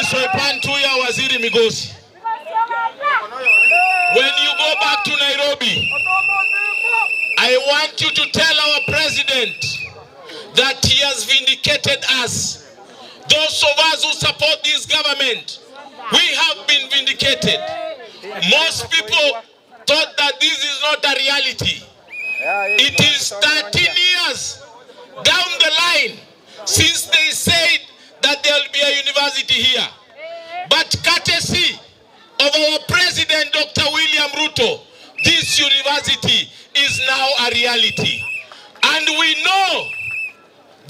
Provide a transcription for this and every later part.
Soipan Tuya, Waziri Migosi, when you go back to Nairobi, I want you to tell our president that he has vindicated us. Those of us who support this government, we have been vindicated. Most people thought that this is not a reality. It is 13 years down the line since they said that there will be a university here. But courtesy of our president, Dr. William Ruto, this university is now a reality. And we know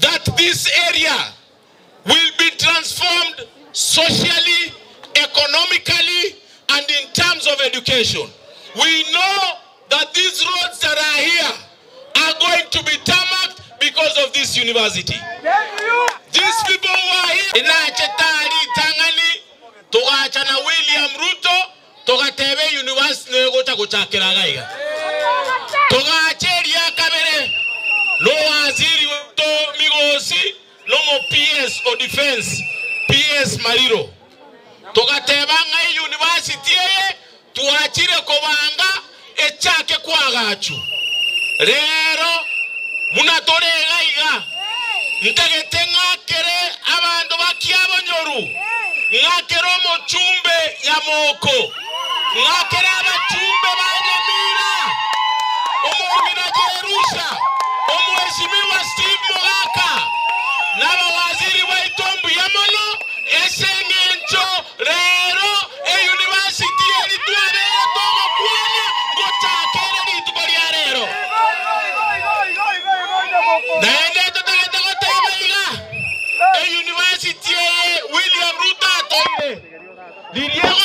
that this area will be transformed socially, economically, and in terms of education. We know that these roads that are here are going to be tarmacked because of this university. These people who are here, inachetari tangani, togacha na William Ruto, togatebe university negocha gochakera gaiga. Togacheria kabere, no waziri wetu Migosi, no mo PS o defense, PS Mariro. Togateba ng'a university eye twachire kobanga echake kwagachu. Rero muna tore iga ntagete ng'akere abanto bakiabonyoru ng'akere omochumbe nyamoko ng'akere abachumbe ba Nyamira omong'ina Jerusha omweshimiwa Steve Mogaka n'abawaziri baito mbuya mono ase eng'encho rero eyunivasiti eri twabere togokwana ngochakere rituko ria rero. Naende totagete goteba iga eyunivasiti eye William Ruto atoire riria.